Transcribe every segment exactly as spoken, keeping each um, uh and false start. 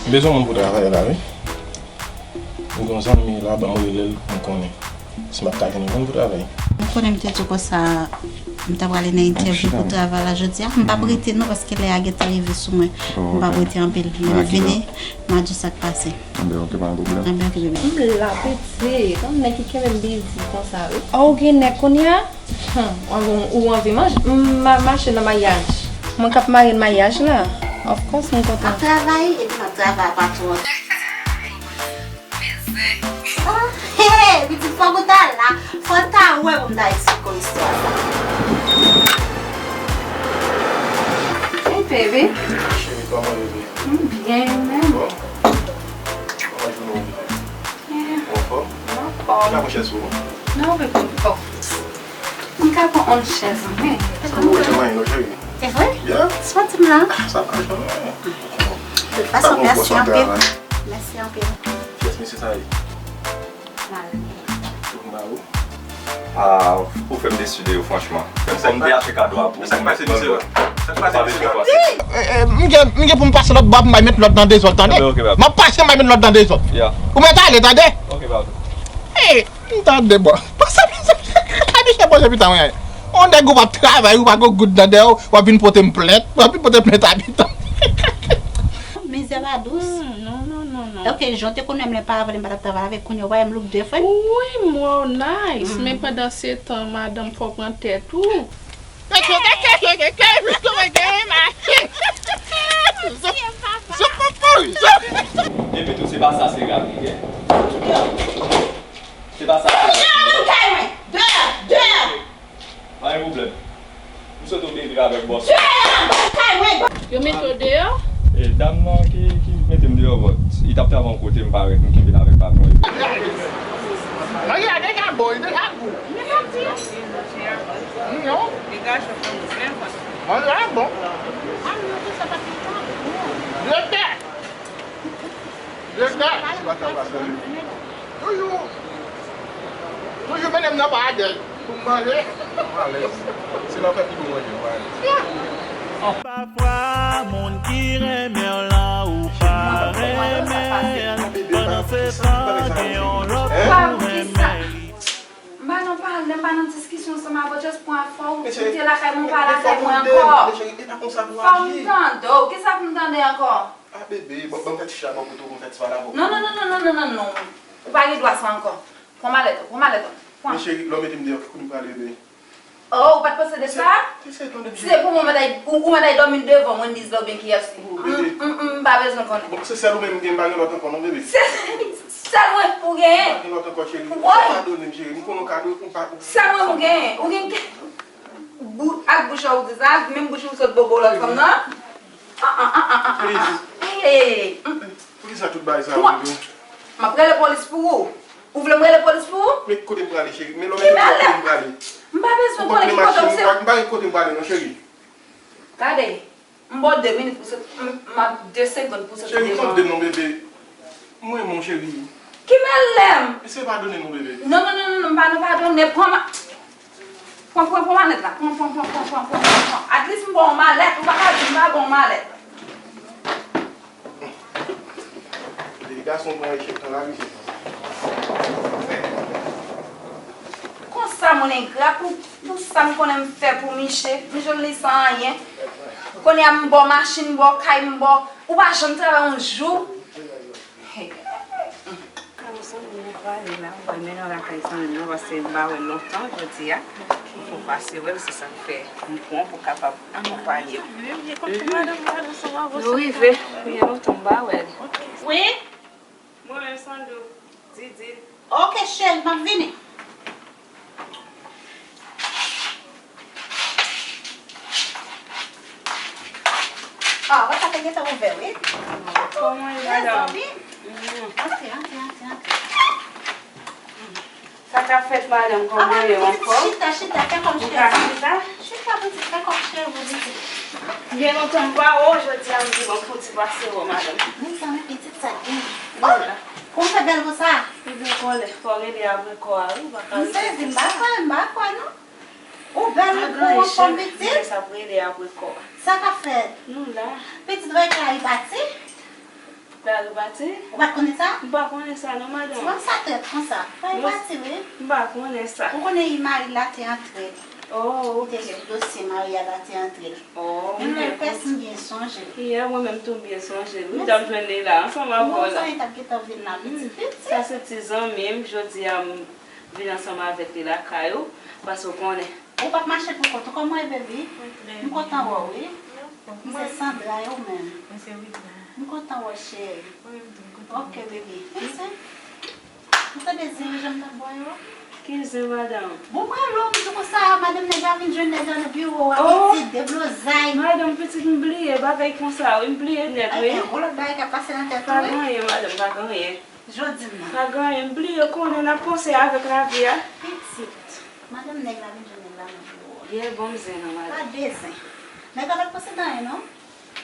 M bezwen moun pou travay la, wi. M gen yon zanmi la, ban m rele l, m konnen si m ap ka jwenn yon moun pou travay. M konnen m te di w konsa, m ta prale nan entèvyou pou travay la jodi a. M p ap rete non, paske lè a gentan rive sou mwen. M p ap rete anpil. Lè m vini, m a di w sa k pase. Anben, ok, pa gen pwoblèm. Anben, ok, bebe. M la, pitit. Yon nèg ki kenbe m bizi konsa, wi. Oh, ou gen nèg kounye a? Hmm, ou anvi, ou anvi manje? M ma-, mache nan maryaj. Mwen k ap marye nan maryaj la. Of course, mwen kontan. M ap travay, epi m ap travay a pa twò. Oh, hey, pitit, fòk ou ta la. Fò w ta wè pou m ta eksplike w istwa sa. Hey, baby. Cheri, kòman w ye, baby? M byen, ou menm? Bon. Kòman jounen w ye? Ou anfòm? M anfòm. N ap pran chèz pou ou. Non, bebe, m fò. M ka pran yon chèz, wi. Ou wè jan mwen ye non, cheri. Se vre? Yeah. Soti m la. Ah, sa pa jan non. De tout fason, mèsi anpil. Mèsi anpil. Kiyès mesye sa ye? Mari. Pou m ba ou? Ah, ou fè m desi de yo, franchman. Menm si m te achte kado a pou ou. Sa k pase, mesye? Sa k pase, mesye? Eh, eh, m gen, m gen pou m pase lòt bò, m bay met lòt nan dezòd, tande? Ok, ok, bab. M ap pase, m bay met lòt nan dezòd. Yeah. Ou mèt ale, tande? Ok, bab. Eh, m tande, bò. Pase, pase, pase, pase, pita mwen. On nèg ou p ap travay, ou pa gon goud nan dèyè w, w ap vin pote m plent, w ap vin pote m plent abitan. Mizè pa dous. Hmm, non, non, non, non. Ok, jan w te konn wè m lè paravant, m pa t ap travay avèk, kounye a w pa wè m look different? Wi, m wè w nice, men pandan se tan, madanm, fò w pran tèt ou. Epi tou, se pa sa se rap li gen. Se pa sa se rap li gen. Deyò nan kay mwen! Deyò! Deyò! Pa gen pwoblèm. M swete w byen viv avèk bòs ou. Deyò nan kay mwen! Yo mete w deyò? E, dam nan ki, ki mete m deyò, but li t ap travay yon kote, m parèt, m kenbe l avèk patwon. Manje a deja bon, li deja gou. Non. Degaje w fè mwen menm. Manje a bon. Direktè! Direktè! Toujou, toujou mennen m nan pa adèl pou m manje. Mwen alèz. Se lè w fè pi bon manje, mwen alèz. Pafwa, moun ki renmen w lan ou pa renmen l, pandan se tan, gen yon lòt ou renmen. M pa nan pale, m pa nan diskisyon ansanm avè w, just pran afè w, kite lakay mwen, ou pa lakay mwen ankò. Fò m tande w, kisa pou m tande ankò? Ah, bebe, ban, ban m fè ti chay bò kote w, ban m fè ti pale avè w. Non, non, non. Ou pa gen dwa sa ankò. Pran malèt ou, pran malèt ou. Pran. Men cheri, lè w mete m deyò, ki kote m prale, bebe? Oh, ou pa t panse de sa? Si se pou mwen, mwen ta, ou, ou mwen ta dòmi devan Wendy's la oubyen K F C. M, m, m, m pa bezwen konnen. Bon, se sèl ou menm m gen, m pa gen lòt ankò non, bebe. Se sèl mwen pou genyen. M pa gen lòt ankò, cheri. Woy! Padone m, cheri. M konnen w ka dwe, ou pa, ou... Sèl mwen pou genyen. Ou gen kè bou-, ak bouch ou di sa, menm bouch ou sot bobo lòt fanm nan. An, an, an, an, an, an, an. Please. Ey, ey, ey, ey. Mm, mm. Poukisa tout bagay sa yo, bebe? M ap rele polis pou ou. Ou vle m rele polis pou ou? Men ki kote m prale, cheri? Men lè w mete m deyò, ki kote m prale? M pa bezwen konnen ki kote w se. M pa gen kote m prale non, cheri. Gade, m ba w de minit pou sot, m, m ap de segonn pou sot devan. Cheri, tann de non, bebe. M renmen w, cheri. Ki bèl lè m? Eseye padone m non, bebe. Non, non, non, non, non, m pa nan padone. Pran ma-, pran, pran, pran malèt la. Pran, pran, pran. At least m ba w yon malèt. Ou pa ka di m pa ba w yon malèt. Depi gason pran echèk nan lavi, se konsa. Konsa moun engra pou, pou sa m konnen m fè pou miche, m jwenn li san anyen. Kounye a m ba w machin, m ba w kay, m ba w, ou pa janm travay yon jou. Hey. Ka m sanble nan pale la, m pral mennen w lakay zanmi m nan, paske m pa wè l lontan jodi a. Fò w pase wè l, se sa k fè m pran w pou w kapab akonpaye m. Nou rive, byen lontan m pa wè l. Wi? Mwen menm, Sandou, Didin. Ok, cheri, m ap vini. Ah, pòt la te gentan ouvè, wi. Kòman w ye, madanm? Mezanmi. Antre, antre, antre, antre. Sa k ap fèt, madanm? Kòman w ye, anfòm? Chita, chita, fè kòm cheve. Ou ka chita? Chita, pitit, fè kòm cheve, pitit. Gen lontan m pa wè w, jodi a m di bon pou ti pase wè w, madanm. Mezanmi, pitit, sa k gen? Oh! Kòman w fè bèl konsa? Ou byen konnen, fò w rele apre kò a, wi, ou pa ka rete konsa. M sezi, m pa kwè, m pa kwè, non. Ou bèl, ou anfòm, pitit. Sa ap rele apre kò a. Sa k ap fèt? Nou la. Pitit, vre kay pati? Lari pati? Ou pa t konnen sa? M pa konnen sa non, madanm. Ti wè sa trèt konsa. Fè l pati, wi. M pa konnen sa. Ou konnen li mari l la te antre. Oh, ok. Li te sou dosye maryaj la te antre. Oh, m byen konprann. Menm lè l pès, m byen sonje l. Yeah, mwen menm tou m byen sonje l. Wi, m t ap jwenn li la ansanm avè w la. Bon, zanmi t ap gentan vin la pitit pitit. Sa se ti zanmi m, jodi a m vin ansanm avèk li lakay ou, paske w konnen. Ou p ap mache pou kont ou, kòman w ye, baby? Mwen trè byen. M kontan wè w, wi. M se Sandra, e ou menm? Mwen se Widna. M kontan wè w, cheri. Mwen menm tou, m kontan wè w. Ok, baby. Mèsi. Ou tande zen yo jan m t ap bwè yo? Ki zen, madanm? Bon, mwen lou, m di konsa, madanm nèg la vin jwenn nèg la nan biwo a, pitit, deblozay. Madanm, pitit, m bliye bagay konsa, wi, m bliye nèt, wi. Ay, gen yon lòt bagay k ap pase nan tèt ou, wi. Pa gen anyen, madanm, pa gen anyen. Jodi m nan. Pa gen anyen, m bliye, konnen n ap panse avèk lavi a. Pitit, madanm nèg la vin jwenn nèg la nan biwo a. Ye, bon zen an, madanm. Pa de zen. Nèg la pa t panse nan anyen, non.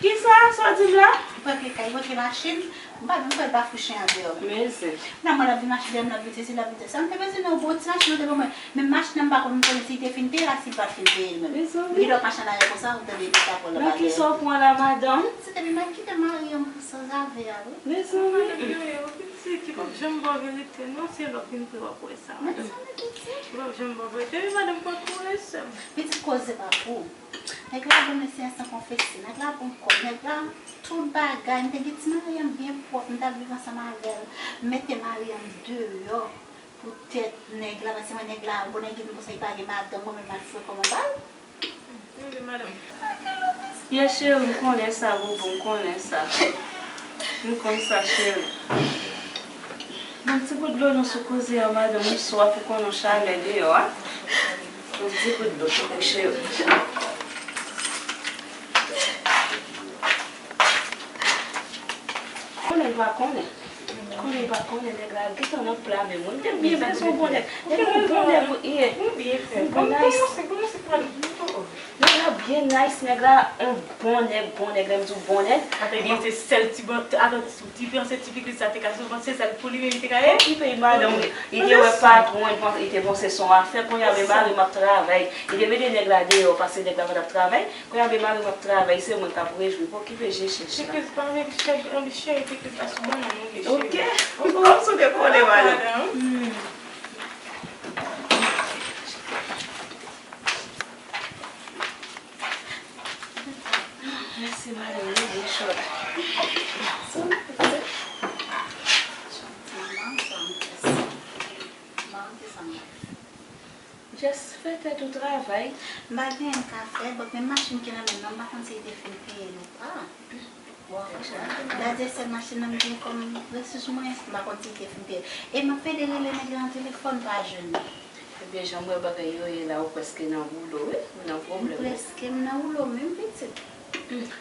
Kisa? Sa w di m la? Li pran kle kay, li pran kle machin. M pa menm kwè l pa fouche andeyò. Men zen. Nan mwen, l ap vin mache dèyè m, l ap vin sesi, l ap vin sesa. M te bezwen yon bon ti machin, ou te ban mwen. Men machin nan, m pa konn, m konnen si li te fin peye l a si l pa t fin peye l menm. Mezanmi. Gen lòt machann dèyè konsa, ou tande li ta pran l anba dèyè. Nan kisa w pran la, madanm? Se depi m al kite mari an pou sanzave a, wi. Mezanmi. Madanm Yoyo, pitit, li p ap janm ba w verite, non, se lè w vin pre w ap wè sa, madanm. Mezanmi, pitit. Li p ap janm ba w verite. Wi, madanm, pran kouraj, sè m. Pitit, koze pa pou ou. Nèg la bon, mesye, san konfese. Nèg la bon kòb. Nèg la, tout bagay. M te gen ti mari an byen pwòp. M t ap viv ansanm avè l. M mete mari an deyò. Poutèt nèg la, paske mwen nèg la, bon nèg vin konsa, li pa gen madanm, mwen menm m al foure kò m anba l. Wi, madanm. Ye cheri, m konnen sa, boubou, m konnen sa. M konn sa, cheri. Bon, ti gout dlo non sou koze a, madanm, m swaf, ou konnen chalè deyò a. Bon, ti gout dlo sou kou, cheri. Konnen l pa konnen. Konnen l pa konnen, nèg la gentan nan pla menm. Mwen te byen bezwen yon bon nèg. Nèg la bon nèg, wi, ye. Bon nice. Nèg la byen nice, nèg la yon bon nèg, bon nèg, lè m di w bon nèg. Atò, li panse sèl ti bon, atò, ti fiyanse, ti pitit sa te ka sou panse sèl pou li menm li te ka ye. Ki peyi madanm li? Li te wè patwon, li panse, li te panse se yon afè, kounye a men mari m ap travay. Li te mete nèg la deyò, paske nèg la pa t ap travay. Kounye a men mari m ap travay, se mwen k ap rejwi. Okipe je chèch la. Pitit pa vle chèch, ann cheri, pitit pa sou bannann, non, vle cheri. Ok. Ou kòm sou de kole, madanm. Mèsi, madanm, wi, byen chòt. Just fè tèt ou travay. M pa gen anyen m ka fè, but menm machin ki nan men m nan, m pa konn si li te fin peye l ou pa. Bon, gade sèl machin nan m gen kòm resous mwen, m pa konn si li te fin peye l. E m ap pede rele nèg la nan telefòn, pa jwenn li. Ebyen, jan m wè bagay yo ye la, ou prèske nan woulo, wi. Ou nan pwoblèm, wi. M prèske m nan woulo menm, pitit.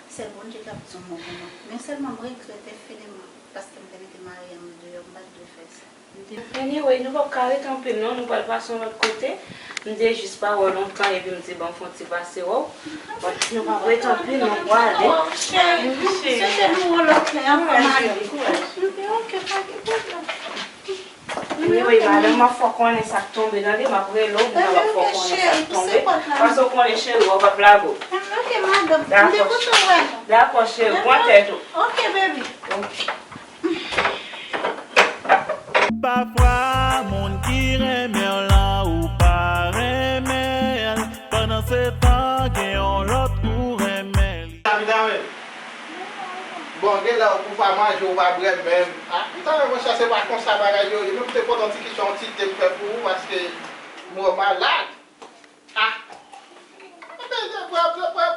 Sèl Bondye k ap di yon mo pou mwen. Men sèlman m regrèt enfiniman, paske m te mete mari an deyò, m pa t dwe fè sa. Anyway, nou p ap ka ret anpil non, nou pral pase yon lòt kote. M te jis pa wè w lontan epi m di ban m fè yon ti pase wè w. But nou p ap ret anpil, nou prale. Cheri, cheri. Swete nou wè w lòt lè ankò, madanm. Ok, pa gen pwoblèm. Anyway, madanm, m ap fè w konnen sa k tonbe, tande, m ap rele w, m ap fè w konnen sa k tonbe. Paske w konnen cheri w ap lage w. Ok, madanm. M te kontan wè nou. Dakò, cheri, pran tèt ou. Ok, baby. Ok. Pafwa, moun ki renmen w lan, ou pa renmen l. Pandansetan, gen yon lòt ou renmen li. Sa vin avè l. Bon, gen lè ou pa manje, ou pa bwè menm. Ah, pita, monchè, se pa konsa bagay yo ye. Menm te pote yon ti kichon, yon ti te m fè pou ou, paske mwen malad. Ah. Epi, pran, pran, pran,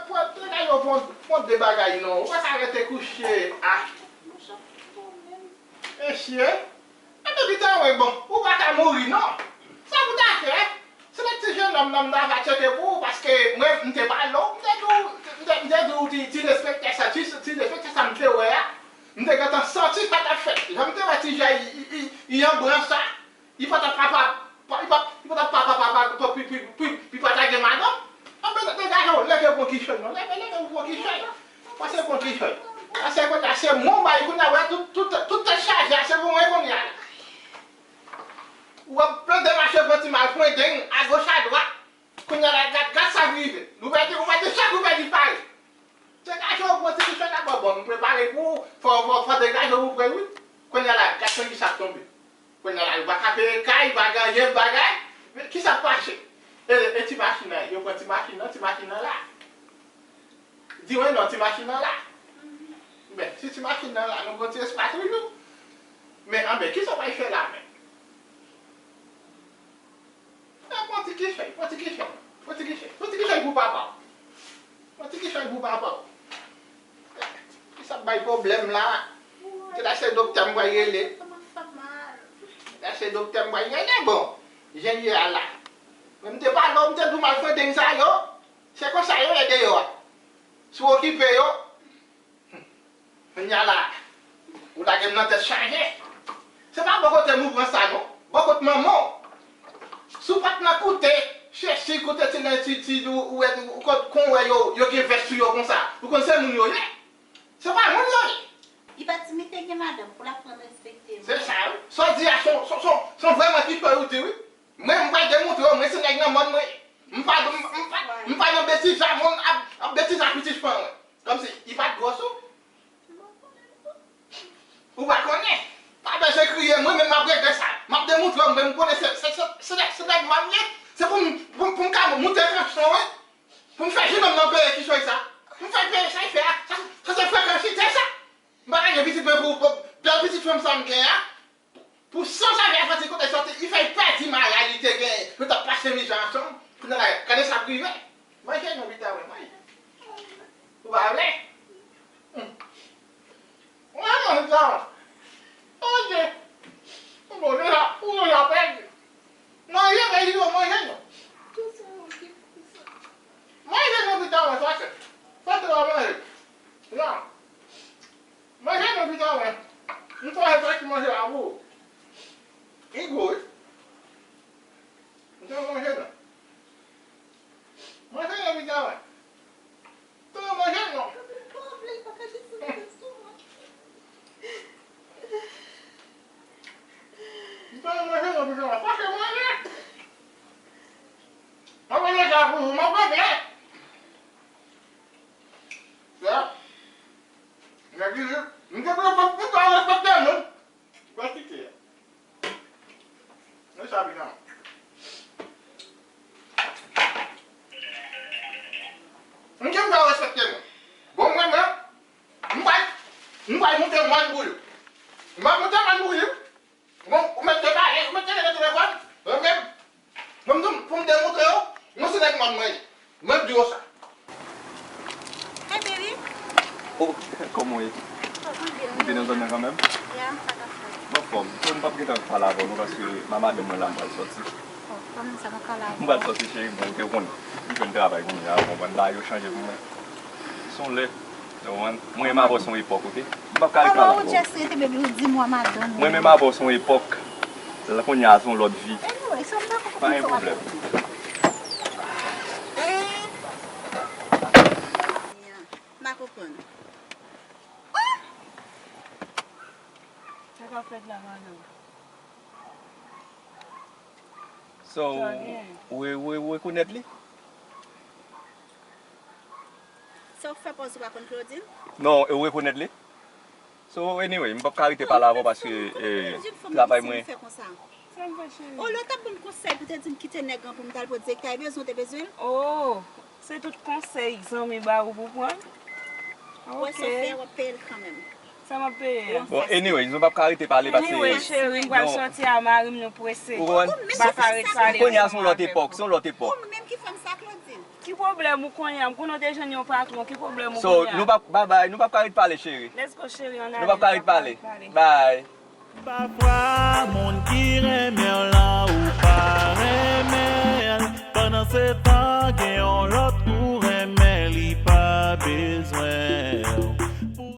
pran, pran de bagay non. Ou pa ka rete kouche. Ah. Mesye. Epi pita, wè, bon, ou pa ka mouri non. Sa pou ta fè? Se lè ti jennonm nan m ta va tcheke pou ou, paske mwen, m te pale w, m te di w, m te, m te di w ti, ti respektè sa, ti, ti respektè sa m te wè a. M te gentan santi sa t ap fèt. Lè m te wè ti jay, i, i, i, i an bran sa, i pa t ap papa, pa, i pa, i pa t ap papa, papa, pou, pou, pou, pou, pou pa ta gen madanm. Anben, degaje w, leve pran kichòy non, leve, leve ou pran kichòy. Pase pran kichòy. Pase kote a, se mwen w bay kounye a, wè, tout, tout, tout tèt chaje a, se pou mwen kounye a la. W ap plede mache pran ti mal, pran deng, agoch, adwat. Kounye a la, gad, gad sa k rive. Nou pèdi, ou pèdi chak, ou pèdi pari. Degaje w, pran ti kichòy la, bon, bon, m prepare. Kare pou ou, fò, fò, fò degaje w pou pran l, wi. Kounye a la, gad nan kisa k tonbe. Kounye a la, yo pa ka peye kay, pa gen anyen, bagay. Men kisa k pase? E, e ti machin nan, yo pran ti machin nan, ti machin nan la. Di mwen non, ti machin nan la. Men, si ti machin nan la, nou pran ti espas toujou. Men, anben, kisa w pral fè la, men? Pran ti kichòy, pran ti kichòy, pran ti kichòy, pran ti kichòy pou papa w. Pran ti kichòy pou papa w. Kisa k bay pwoblèm la? Se la se doktè m pral rele. Se la se doktè m pral rele, bon. Jan l ye a la. Men m te pale w, m te di w m al fè deng sa yo. Se konsa yo ye deyò a. Si w okipe yo, Kounye a la, ou lage m nan tèt chaje. Se pa bò kote m ou pran sa non. Bò kot manman w. Si w pa t nan koute, chèche koute ti len ti ti ou, ou wè ou kot kon wè yo, yo gen vès sou yo konsa. Ou konn se moun yo ye. Se pa moun yo ye. Li pa t di m li te gen madanm pou l aprann respekte m. Se sa wi. Sa w di a se yon, se yon, se yon, se yon vrèman kichòy ou di wi. Mwen, m pral demontre w, mwen se nèg nan mòn mwen ye. M pa, m, m pa, m pa nan betiz a moun ap, ap betiz a pitit fanm mwen. Kòmsi, li pa t gwòs ou? Ou pa konnen? Pa bezwen kriye, mwen menm m ap regle sa. M ap demontre w, mwen m konnen se, se, se, se nèg, se nèg mòn m ye. Se pou m, pou, pou m ka moute kanson, wi. Pou m fè jenòm nan peye kichòy sa. Pou m fè l peye sa l fè a. Sa, sa se frekansite sa. M pa ka gen pitit mwen pou, pou bèl pitit fanm sa m gen an. Pou san save a santi kote l soti, li fè l pèdi maray li te genyen. Yo t ap pase mize ansanm. Kounye a la, gade sa k rive. Manje non pita mwen, manje. Ou pa vle? Hmm. Mwen manje sa. Manje. Ou bon deja, ou deja pèdi. Manje, manje non, manje non. Manje non pita mwen, sa se. Sa se la manje. Non. Manje non pita mwen. M twò fè ti manje la pou ou. Li gou wi. M te manje non. Manje non pita mwen. Te manje non. M te manje non pita mwen. Pase manje. M ap manje sa pou ou. M ap manje. Ya. Nèg li, m te pran pòt pou pa respekte moun. Gratite. Men sa bizan. M te pran respekte moun. Bon, mwen, mwen, m pral, m pral moute mòn pou li. M ap moute mòn pou li. Bon, ou mèt te pale, ou mèt te rele telefòn. Mwen menm, mwen menm, pou m demontre yo, mwen se nèg mòn mwen ye. Mwen di yo sa. Hey, baby. Oh, kòman w ye? Oh, mwen byen. Ou te nan zòn nan kanmenm? Yeah, sa ka fè. M anfòm. So, m p ap gentan pale avè w non, paske madanm mwen la, m pral sòti. Oh, kòman sa, m pale avè w? M pral sòti, cheri, bon, ou te konnen. M jwenn travay kounye a, ou konprann, bagay yo chanje pou mwen. Se yon lè. Ou konprann? Mwen menm avè w se yon epòk, oke? M p ap ka ret pale avè w. Kòman ou just rete, baby, ou di m w a madanm ou? Mwen menm avè w se yon epòk. La kounye a se yon lòt vi. Anyway, so m dakò pou sa w ap di. Pa gen pwoblèm. Eh. M pa konprann. Oh! Sa k ap fèt la, madanm? So, ou re-, ou re-, ou rekonèt li? Sa w fè pòz ou pa konn Claudine? Non, e ou rekonèt li? So, anyway, m p ap ka rete pale avè w paske, eh, travay mwen. Sa m fè, cheri? Olye w t ap ban m konsèy pou te di m kite nèg lan pou m t al pran direktè a, e bezwen w te bezwen l? Oh, se tout konsèy zanmi ba ou pou pran. Wè sa w fè, w ap peye l kanmenm. Sa m ap peye a? Bon, anyway, nou p ap ka rete pale paske. Anyway, cheri, m pral sòti a mari m, nou prese. Ou konprann? M pa ka ret pale. Kounye a se yon lòt epòk, se yon lòt epòk. Ou menm ki fè m sa, Claudine? Ki pwoblèm ou kounye a? M konnen w te jwenn yon patwon. Ki pwoblèm ou kounye a? So, nou p ap, bye bye, nou p ap ka ret pale, cheri. Let's go, cheri, ann ale. Nou p ap ka ret pale. Bye. Pafwa, moun ki renmen w lan, ou pa renmen l. Pandansetan, gen yon lòt